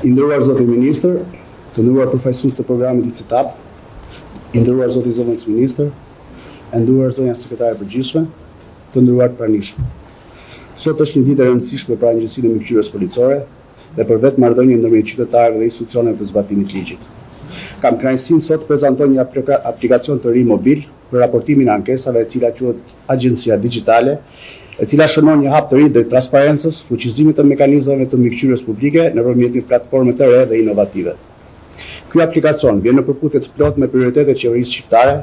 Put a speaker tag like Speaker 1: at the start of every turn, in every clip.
Speaker 1: I nderuar zoti ministër, të nderuar përfaqësues të programit ICITAP, i nderuar zoti zëvendësministër, e nderuar zonja sekretare e përgjithshme, të nderuar të pranishëm. Sot është një ditë e rëndësishme për Agjencinë e Mbikëqyrjes Policore dhe për vetë marrëdhënien ndërmjet qytetarëve dhe institucioneve të zbatimit të ligjit. Kam kënaqësinë sot të prezantoj një aplikacion të ri mobil për raportimin e ankesave e cila quhet Agjencia Digjitale, e cila shënon një hap të ri drejt transparencës, fuqizimit të mekanizmave të mbikëqyrjes publike nëpërmjet një platforme të re dhe inovative. Ky aplikacion vjen në përputhje të plotë me prioritetet e qeverisë shqiptare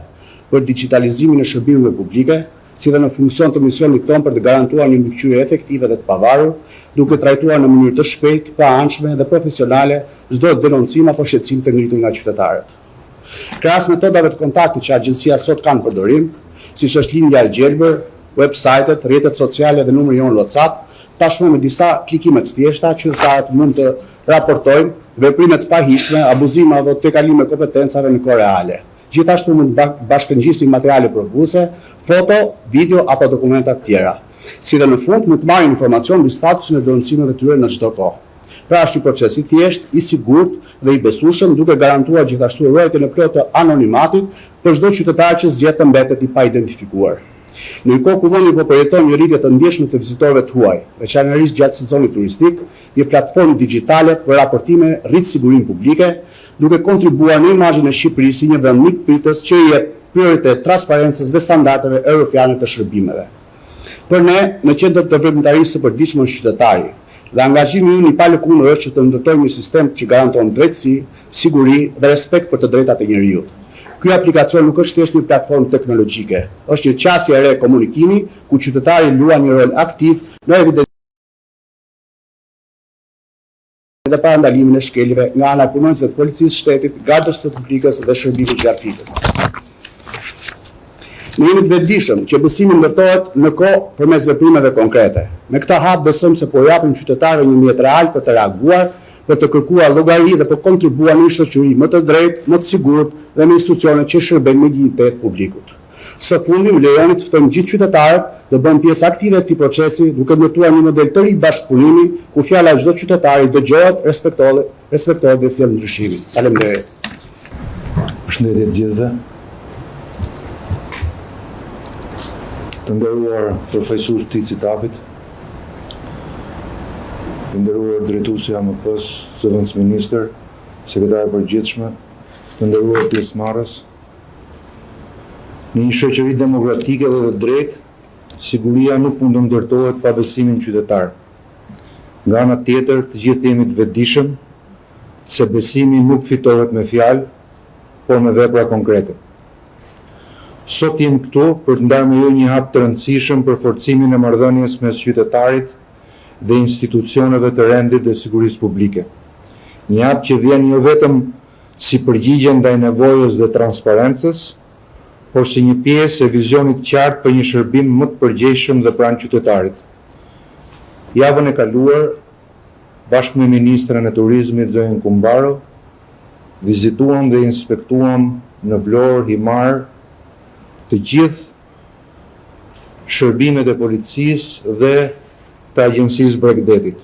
Speaker 1: për digjitalizimin e shërbimeve publike, si dhe në funksion të misionit tonë për të garantuar një mbikëqyrje efektive dhe të pavarur, duke trajtuar në mënyrë të shpejtë, paanshme dhe profesionale çdo denoncim apo shqetësim të ngritur nga qytetarët. Krahas metodave të kontaktit që agjencia sot ka në përdorim, siç është linja e gjelbër, website-et, rrjetet sociale dhe numri jonë WhatsApp, tashmë me disa klikime të thjeshta, qytetarët mund të raportojnë veprime të pahijshme, abuzime apo tejkalime kompetencave në kohë reale. Gjithashtu mund të bashkëngjisin materiale provuese, foto, video apo dokumenta të tjera. Si dhe në fund mund të marrin informacion mbi statusin e denoncimeve të tyre në çdo kohë. Pra është një proces i thjeshtë, i sigurt dhe i besueshëm, duke garantuar gjithashtu ruajtjen e plotë të anonimatit për çdo qytetar që zgjedh të mbetet i paidentifikuar. Në një kohë ku vendi po përjeton një rritje të ndjeshme të vizitorëve të huaj, veçanërisht gjatë sezonit turistik, një platformë digjitale për raportime rrit sigurinë publike, duke kontribuar në imazhin e Shqipërisë si një vend mikpritës që i jep prioritet transparencës dhe standardeve europiane të shërbimeve. Për ne, në qendër të veprimtarisë së përditshme është qytetari, dhe angazhimi ynë i palëkundur është që të ndërtojmë një sistem që garanton drejtësi, siguri dhe respekt për të drejtat e njeriut. Ky aplikacion nuk është thjesht një platformë teknologjike, është një qasje e re komunikimi ku qytetari luan një rol aktiv në evidentimin dhe parandalimin e shkeljeve nga ana e punonjësve të Policisë së Shtetit, Gardës së Republikës dhe Shërbimit Zjarrfikës. Ne jemi të vetëdijshëm që besimi ndërtohet në kohë përmes veprimeve konkrete. Me këtë hap besojmë se po u japim qytetarëve një mjet real për të reaguar, për të kërkuar llogari dhe për kontribuar në një shoqëri më të drejtë, më të sigurt dhe me institucione që i shërbejnë me dinjitet publikut. Së fundi, më lejoni të ftojmë gjithë qytetarët të bëhen pjesë aktive e këtij procesi, duke ndërtuar një model të ri bashkëpunimi, ku fjala e çdo qytetari dëgjohet, respektohet, respektohet dhe sjell ndryshimin. Faleminderit.
Speaker 2: Përshëndetje të gjithëve. Të nderuar përfaqësues të ICITAP-it, i nderuar drejtues i AMP-së, zëvendësministër, sekretare e përgjithshme, të nderuar pjesëmarrës, Në një shoqëri demokratike dhe të drejtë, siguria nuk mund të ndërtohet pa besimin qytetar. Nga ana tjetër, të gjithë jemi të vetëdijshëm se besimi nuk fitohet me fjalë, por me vepra konkrete. Sot jemi këtu për të ndarë me ju një hap të rëndësishëm për forcimin e marrëdhënies mes qytetarit dhe institucioneve të rendit dhe sigurisë publike. Një hap që vjen jo vetëm si përgjigje ndaj nevojës dhe transparencës, por si një pjesë e vizionit të qartë për një shërbim më të përgjegjshëm dhe pranë qytetarit. Javën e kaluar, bashkë me ministren e Turizmit, zonjën Kumbaro, vizituam dhe inspektuam në Vlorë, Himarë, të gjithë shërbimet e policisë dhe të Agjencisë Bregdetit.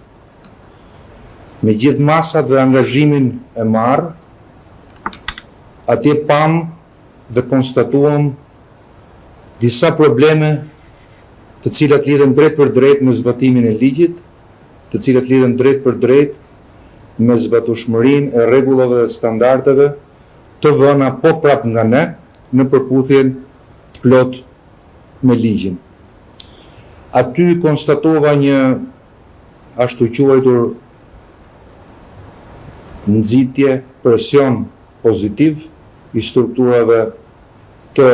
Speaker 2: Me gjithë masat dhe angazhimin e marrë, atje pamë dhe konstatuam disa probleme të cilat lidhen drejtpërdrejt me zbatimin e ligjit, të cilat lidhen drejtpërdrejt me zbatueshmërinë e rregullave dhe standardeve të vëna po prapë nga ne në përputhje të plotë me ligjin. Aty konstatova një ashtuquajtur nxitje, presion pozitiv i strukturave të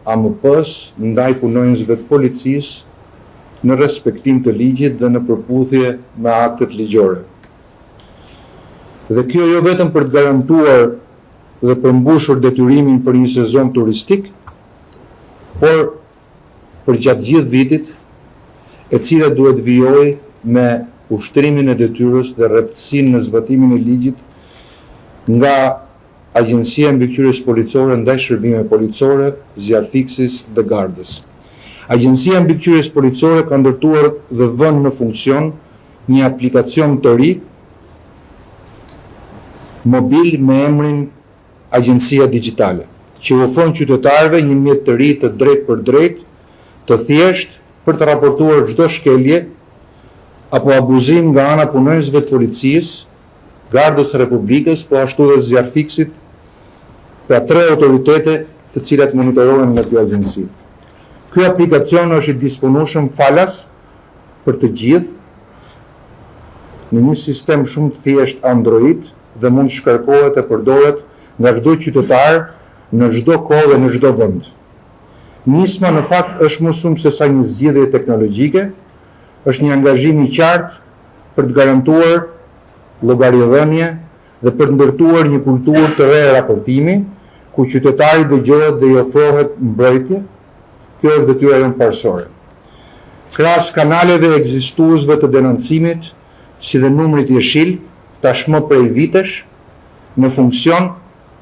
Speaker 2: AMP-së ndaj punonjësve të policisë në respektim të ligjit dhe në përputhje me aktet ligjore. Dhe kjo jo vetëm për të garantuar dhe përmbushur detyrimin për një sezon turistik, por përgjatë gjithë vitit, e cila duhet të vijojë me ushtrimin e detyrës dhe rreptësinë në zbatimin e ligjit nga Agjencia e Mbikëqyrjes Policore ndaj shërbimeve policore, zjarrfikësisë dhe Gardës. Agjencia e Mbikëqyrjes Policore ka ndërtuar dhe vënë në funksion një aplikacion të ri. mobil me emrin Agjencia Digjitale, që u ofron qytetarëve një mjet të ri të drejtpërdrejtë, të thjeshtë për të raportuar çdo shkelje apo abuzim nga ana e punonjësve të policisë, Gardës së Republikës, po ashtu dhe zjarrfikësit, pra tre autoritete të cilat monitorohen nga kjo agjenci. Ky aplikacion është i disponueshëm falas për të gjithë, në një sistem shumë të thjeshtë Android dhe mund të shkarkohet e përdoret nga çdo qytetar në çdo kohë dhe në çdo vend. Nisma në fakt është më shumë sesa një zgjidhje teknologjike, është një angazhim i qartë për të garantuar llogaridhënie dhe për të ndërtuar një kulturë të re raportimi, ku qytetari dëgjohet dhe i ofrohet mbrojtje, kjo është detyra jonë parësore. Krahas kanaleve ekzistuesve të denoncimit, si dhe numrit jeshil, tashmë prej vitesh në funksion,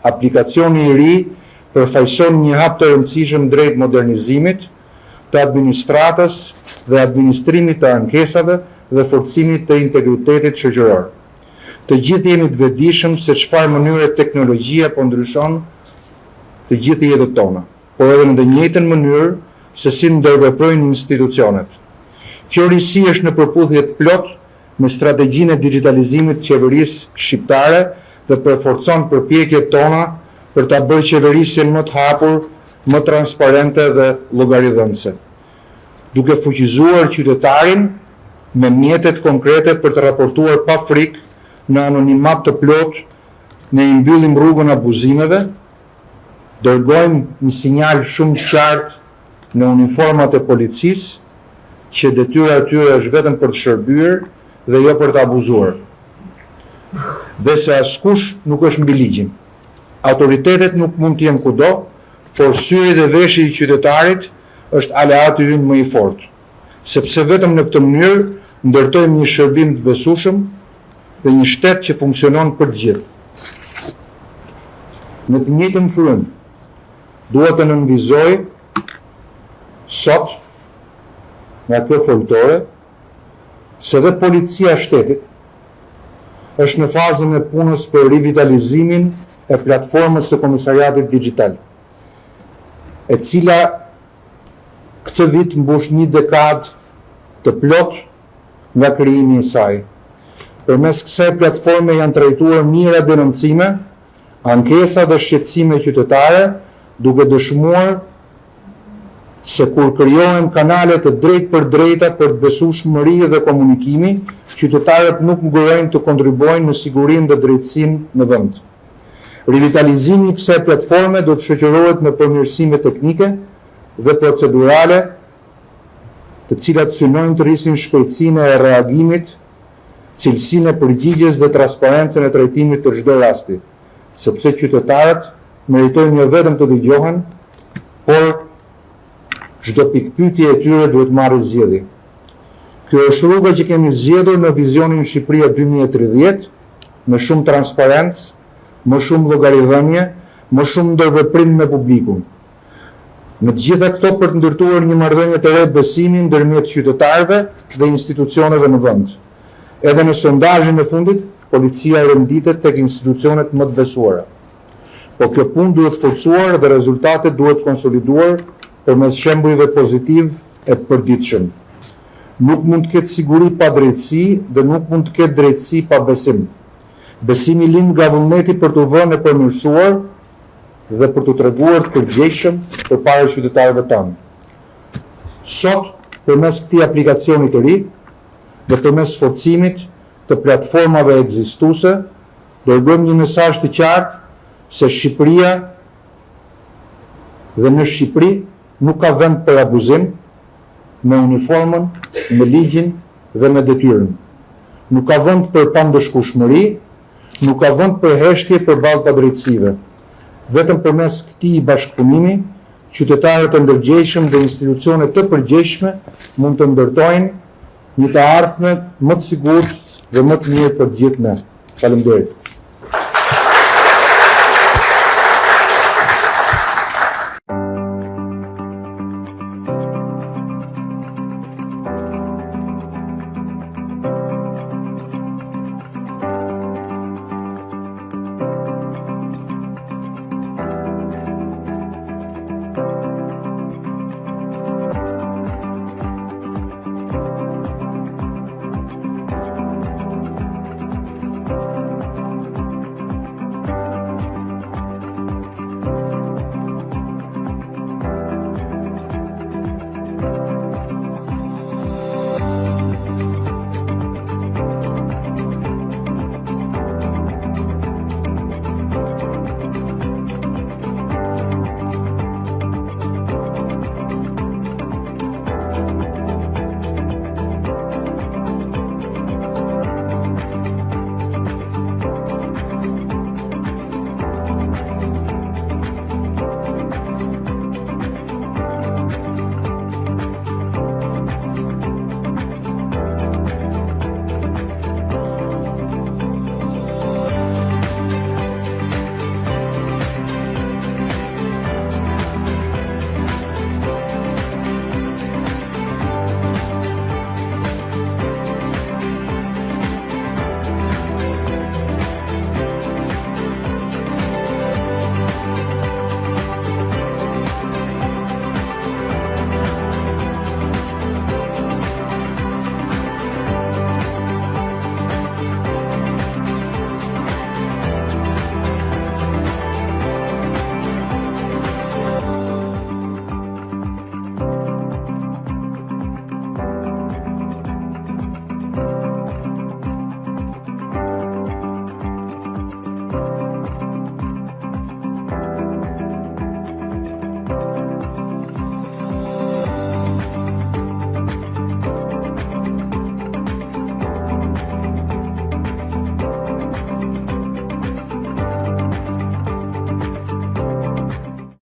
Speaker 2: aplikacioni i ri përfaqëson një hap të rëndësishëm drejt modernizimit të administratës dhe administrimit të ankesave dhe forcimit të integritetit shoqëror. Të gjithë jemi të vetëdijshëm se çfarë mënyre teknologjia po ndryshon të gjithë jetët tona, por edhe në të njëjtën mënyrë se si ndërveprojnë institucionet. Kjo risi është në përputhje të plotë me strategjinë e digjitalizimit të qeverisë shqiptare dhe përforcon përpjekjet tona për ta bërë qeverisjen më të hapur, më transparente dhe llogaridhënëse. Duke fuqizuar qytetarin me mjetet konkrete për të raportuar pa frikë në anonimat të plotë, ne i mbyllim rrugën abuzimeve, dërgojmë një sinjal shumë të qartë në uniformat e policisë që detyra e tyre është vetëm për të shërbyer dhe jo për të abuzuar. Dhe se askush nuk është mbi ligjin. Autoritetet nuk mund të jenë kudo, por syri dhe veshi i qytetarit është aleati ynë më i fortë. Sepse vetëm në këtë mënyrë ndërtojmë një shërbim të besueshëm dhe një shtet që funksionon për të gjithë. Në të njëjtën frymë, dua të nënvizoj sot nga kjo foltore se dhe Policia e Shtetit është në fazën e punës për rivitalizimin e platformës së Komisariatit Dixhital, e cila këtë vit mbush një dekadë të plotë nga krijimi i saj. Përmes kësaj platforme janë trajtuar mijëra denoncime, ankesa dhe shqetësime qytetare, duke dëshmuar se kur krijohen kanale të drejtpërdrejta për të besueshmëri dhe komunikimi, qytetarët nuk ngurojnë të kontribuojnë në sigurinë dhe drejtësinë në vend. Rivitalizimi i kësaj platforme do të shoqërohet me përmirësime teknike dhe procedurale, të cilat synojnë të rrisin shpejtësinë e reagimit, cilësinë e përgjigjes dhe transparencën e trajtimit të çdo rasti, sepse qytetarët meritojnë jo vetëm të dëgjohen, por çdo pikëpyetje e tyre duhet të marrë zgjidhje. Kjo është rruga që kemi zgjedhur në vizionin Shqipëria 2030, me shumë transparencë, më shumë llogaridhënie, më shumë ndërveprim me publikun. Me të gjitha këto për të ndërtuar një marrëdhënie të re besimi ndërmjet qytetarëve dhe institucioneve në vend. Edhe në sondazhin e fundit, policia renditet tek institucionet më të besuara. Po kjo punë duhet forcuar dhe rezultatet duhet konsoliduar përmes shembujve pozitivë e të përditshëm. Nuk mund të ketë siguri pa drejtësi dhe nuk mund të ketë drejtësi pa besim. Besimi lind nga vullneti për t'u vënë e përmirësuar dhe për t'u treguar të përgjegjshëm përpara qytetarëve tanë. Sot, përmes këtij aplikacioni të ri dhe përmes forcimit të platformave ekzistuese, dërgojmë një mesazh të qartë se Shqipëria dhe në Shqipëri nuk ka vend për abuzim me uniformën, me ligjin dhe me detyrën. Nuk ka vend për pandëshkueshmëri, nuk ka vend për heshtje përballë padrejtësive. Vetëm përmes këtij bashkëpunimi, qytetarët e ndërgjegjshëm dhe institucione të përgjegjshme mund të ndërtojnë një të ardhme më të sigurt dhe më të mirë për të gjithë ne. Faleminderit.